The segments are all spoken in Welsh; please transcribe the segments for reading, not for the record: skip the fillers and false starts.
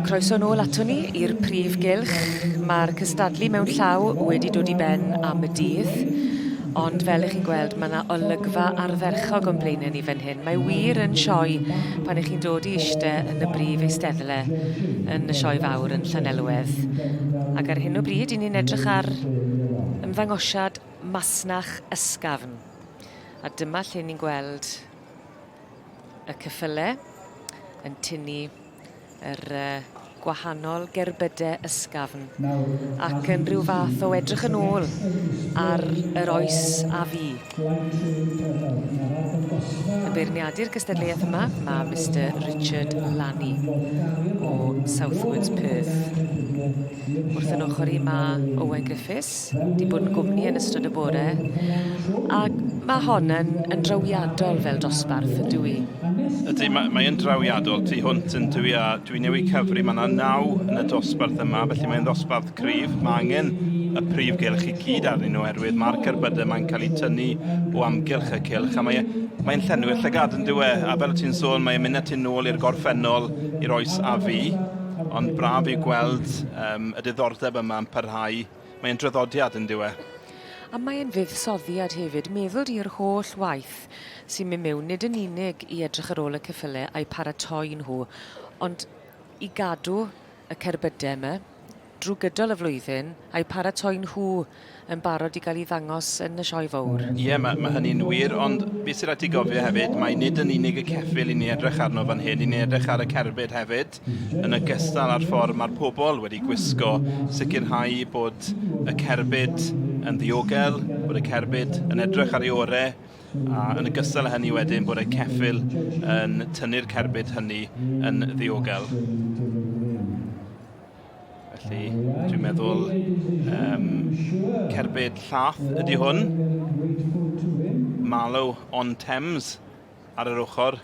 Croeso nôl ato ni i'r prif gylch. Mae'r cystadlu mewn llaw wedi dod i ben am y dydd, ond fel ych chi'n gweld mae yna olygfa ardderchog o'n blaenau ni fan hyn. Mae wir yn sioe pan ych chi'n dod i eiste yn y brif eisteddle yn y sioe fawr yn Llanelwedd. Ac ar hyn o bryd, i ni'n edrych ar ymddangosiad masnach ysgafn. A dyma lle ni'n gweld y ceffyle yn tynnu yr uh, gwahanol gerbydau ysgafn ac yn rhyw fath o edrych yn ôl ar yr oes a fu. Yn beirniadu'r gystadleuaeth yma mae Mister Richard Lanny o Southwards Perth. Wrth yn ochr i mae Owen Griffiths, 'di bod yn gwmni yn ystod y bore, a mae hon yn, yn drawiadol fel dosbarth, yn dwi? Ydy, mae, mae yn drawiadol tu hwnt yn dwi, a dwi newydd cyfri, mae yna naw yn y dosbarth yma, felly mae'n ddosbarth cryf. Mae angen y prif gylch i gyd arnyn nhw oherwydd mae'r cerbydau mae'n cael eu tynnu o amgylch y cylch a mae, mae'n llenwi'r llygad yn dywe, a fel ti'n sôn, mae'n mynd â ti nôl i'r gorffennol, i'r oes a fi, ond braf yw gweld um, y diddordeb yma yn parhau. Mae'n draddodiad yn dyw e. A mae'n fuddsoddiad hefyd, meddwl di yr holl waith sy'n mynd mewn, nid yn unig i edrych ar ôl y ceffyle a'u paratoi nhw, ond i gadw y cerbydau yma drwy gydol y flwyddyn a'u paratoi nhw yn barod i gael ei ddangos yn y sioe fawr. Ie, yeah, mae, mae hynny'n wir, ond beth sy'n rhaid ti gofio hefyd, mae nid yn unig y ceffyl i ni edrych arno fan hyn, i ni edrych ar y cerbyd hefyd, yn ogystal â'r ffordd mae'r pobl wedi gwisgo, sicrhau bod y cerbyd yn ddiogel, bod y cerbyd yn edrych ar ei orau, a yn ogystal â hynny wedyn bod y ceffyl yn tynnu'r cerbyd hynny yn ddiogel. Felly, dwi'n meddwl um, cerbyd llath ydy hwn. Marlow on Thames ar yr ochr.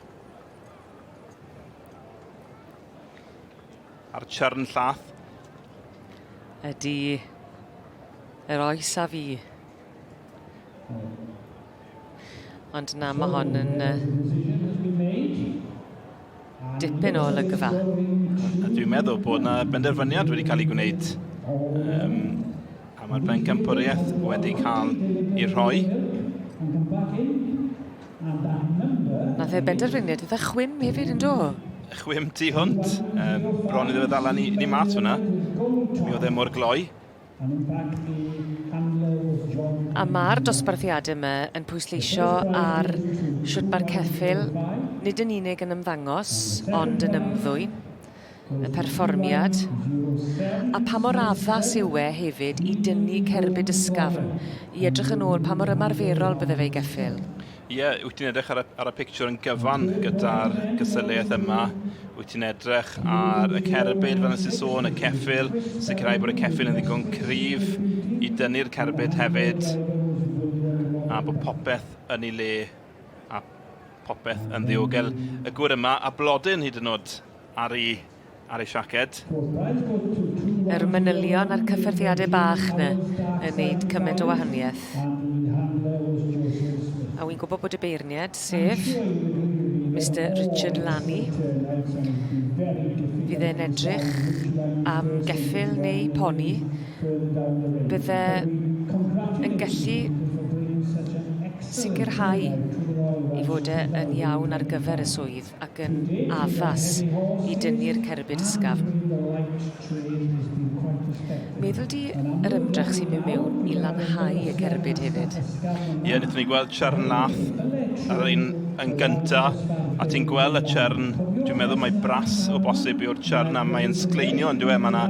A'r churn llath. Ydy yr oes a fi. Ond na, mae hon yn uh, dipyn o olygfa. A dwi'n meddwl bod yna benderfyniad wedi cael ei gwneud. Um, a mae'r bencampwriaeth wedi cael ei rhoi. Nath e benderfyniad eitha chwim hefyd yn do? Chwim tu hwnt. Um, bron iddo fe ddala ni, ni mas fyna. Mi oedd e mor gloi. A ma'r dosbarthiade 'ma yn pwysleisio ar shwt ma'r ceffyl nid yn unig yn ymddangos ond yn ymddwyn, y perfformiad, a pa mor addas yw e hefyd i dynnu cerbyd ysgafn, i edrych yn ôl pa mor ymarferol bydde fe i geffyl. Ie, wyt ti'n edrych ar y, ar y pictiwr yn gyfan gyda'r gystadleuaeth yma. Wyt ti'n edrych ar y cerbyd, fel nes i sôn, y ceffyl, sicrhau bod y ceffyl yn ddigon cryf i dynnu'r cerbyd hefyd, a bod popeth yn ei le a popeth yn ddiogel. Y gwr yma, a blodyn hyd yn oed ar ei ar ei siaced. Yr manylion a'r cyffyrddiadau bach 'na yn neud cymaint o wahaniaeth. A wi'n gwybod bod y beirniad, sef Mister Richard Lanny, fydd e'n edrych am geffyl neu poni, bydde yn gallu sicrhau i fod e yn iawn ar gyfer y swydd. ac yn addas i dynnu'r cerbyd ysgafn. Meddwl di yr ymdrech sy'n mynd mewn i lanhau y cerbyd hefyd? Ie, yeah, wnaethon ni gweld churn lath ar un yn gynta, a ti'n gweld y churn, dwi'n meddwl mai bras o bosib yw'r churn, a mae'n sgleinio yn dweud, mae yna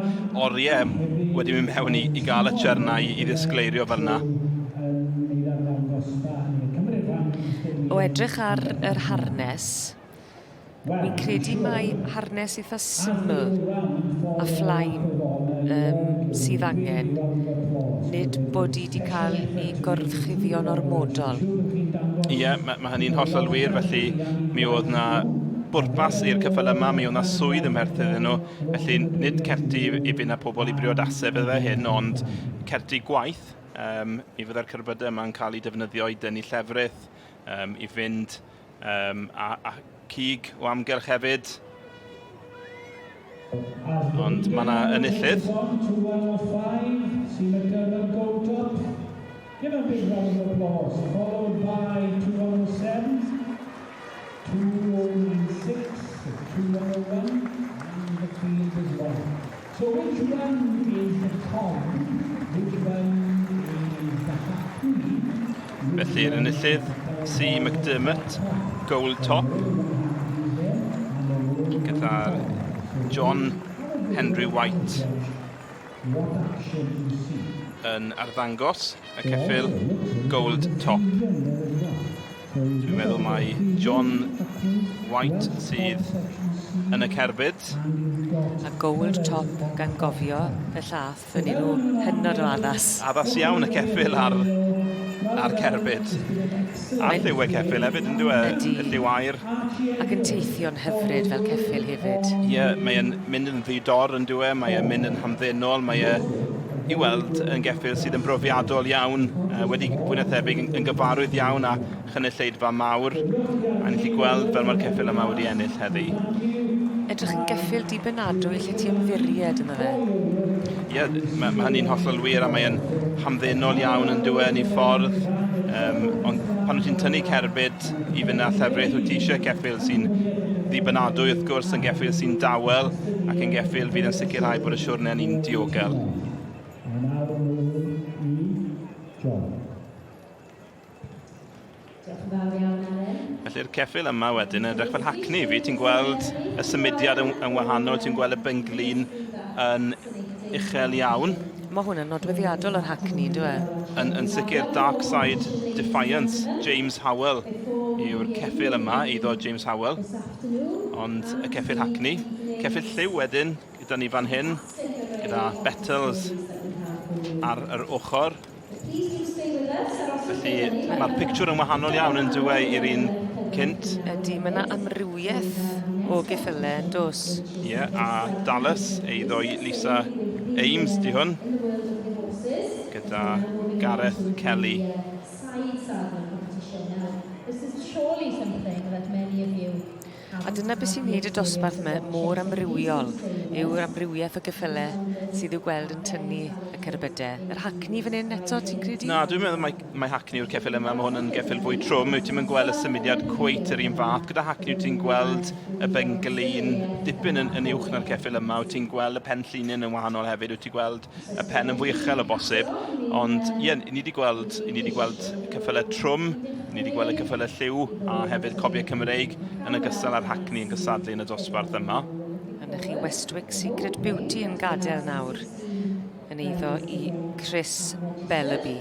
oriau wedi mynd mewn i, i gael y churn i, i ddisgleirio fel yna. O edrych ar yr harnes, wi'n credu mai harnes eitha syml a phlaen um, sydd angen, nid bod i wedi cael ei gorchuddio'n ormodol. Ie, yeah, mae, mae hynny'n hollol wir, felly mi oedd na bwrpas i'r cyffel yma, mi oedd na swydd ym Mherth iddyn nhw, felly nid certi i fynd â pobl i briodasau bydde hyn, ond certi gwaith. Um, mi fydda'r cerbydau yma'n cael eu defnyddio i dynnu llefrith, um, i fynd um, a, a cig o amgylch hefyd. Ond mae yna enillydd. Give a big round of applause, followed by 2107, 2096, 2101, and the field as well. So which one is the Cob? Which one is the Hackney? Felly'r enillydd, C McDermott, Gold Top, gyda John Henry White What action you see? Yn arddangos y ceffyl Gold Top. Dwi'n meddwl mai John White sydd yn y cerbyd. A Gold Top gan gofio y llath yn enw hynod o addas. Addas iawn y ceffyl ar cerbyd. A lliw y ceffyl hefyd, yn dyw e? Ydi. Y lliw aur. Ac yn teithio'n hyfryd fel ceffyl hefyd. Ie, yeah, mae'n mynd yn ddi-dor, yn dyw e, mae e'n mynd yn hamddenol, mae e i weld yn geffyl sydd yn brofiadol iawn, wedi fwy na thebyg yn gyfarwydd iawn â chynulleidfa mawr, a ni'n gallu gweld fel mae'r ceffyl yma wedi ennill heddi. Edrych yn geffyl dibynadwy lle ti ymddiried ynddo fe. Ie, yeah, mae hynny'n hollol wir a mae'n hamddenol iawn, yn dyw e, yn ei ffordd. Ond pan wyt ti'n tynnu cerbyd i fynd â llefrith, wyt ti eisiau ceffyl sy'n ddibynadwy wrth gwrs, yn geffyl sy'n dawel ac yn geffyl fydd yn sicrhau bod y siwrne ni'n diogel. A nawr yn ôl i John. Diolch yn fawr iawn, Elen. Felly'r ceffyl yma wedyn yn edrych fel hacni i fi. Ti'n gweld y symudiad yn wahanol, ti'n gweld y benglin yn uchel iawn. Mae hwn yn nodweddiadol o'r hacni, yn e? Yn sicr, Dark Side Defiance, James Howell yw'r ceffyl yma, eiddo James Howell. Ond y ceffyl hacni. Ceffyl lliw wedyn, gyda ni fan hyn, gyda Bettles ar yr ochr. Felly mae'r pictiwr yn wahanol iawn, yn dyw e, i'r un cynt. Ydy, mae yna amrywiaeth o geffylau, yn dos? Ie, yeah, a Dallas, eiddo i Lisa Ames di hwn, gyda Gareth Kelly. This is surely something that many of you A dyna beth sy'n neud y dosbarth yma mor amrywiol, yw'r amrywiaeth o geffylau sydd i'w gweld yn tynnu y cerbydau. Yr hacni fan hyn eto, ti'n credu? Na, dwi'n meddwl mai hacni yw'r ceffyl yma. Mae hwn yn geffyl fwy trwm. Wyt ti'n gweld y symudiad cweit yr un fath. Gyda hacni wyt ti'n gweld y benglin dipyn yn uwch na'r ceffyl yma. Wyt ti'n gweld y pen llinyn yn wahanol hefyd. Wyt ti'n gweld y pen yn fwy uchel o bosib. Ond ie, ni wedi gweld ceffylau trwm, ni wedi gweld y ceffylau lliw a hefyd cobiau Cymreig yn ogystal â'r hacni yn cystadlu yn y dosbarth yma. A 'na chi Westwick Secret Beauty yn gadael nawr yn eiddo i Chris Bellaby.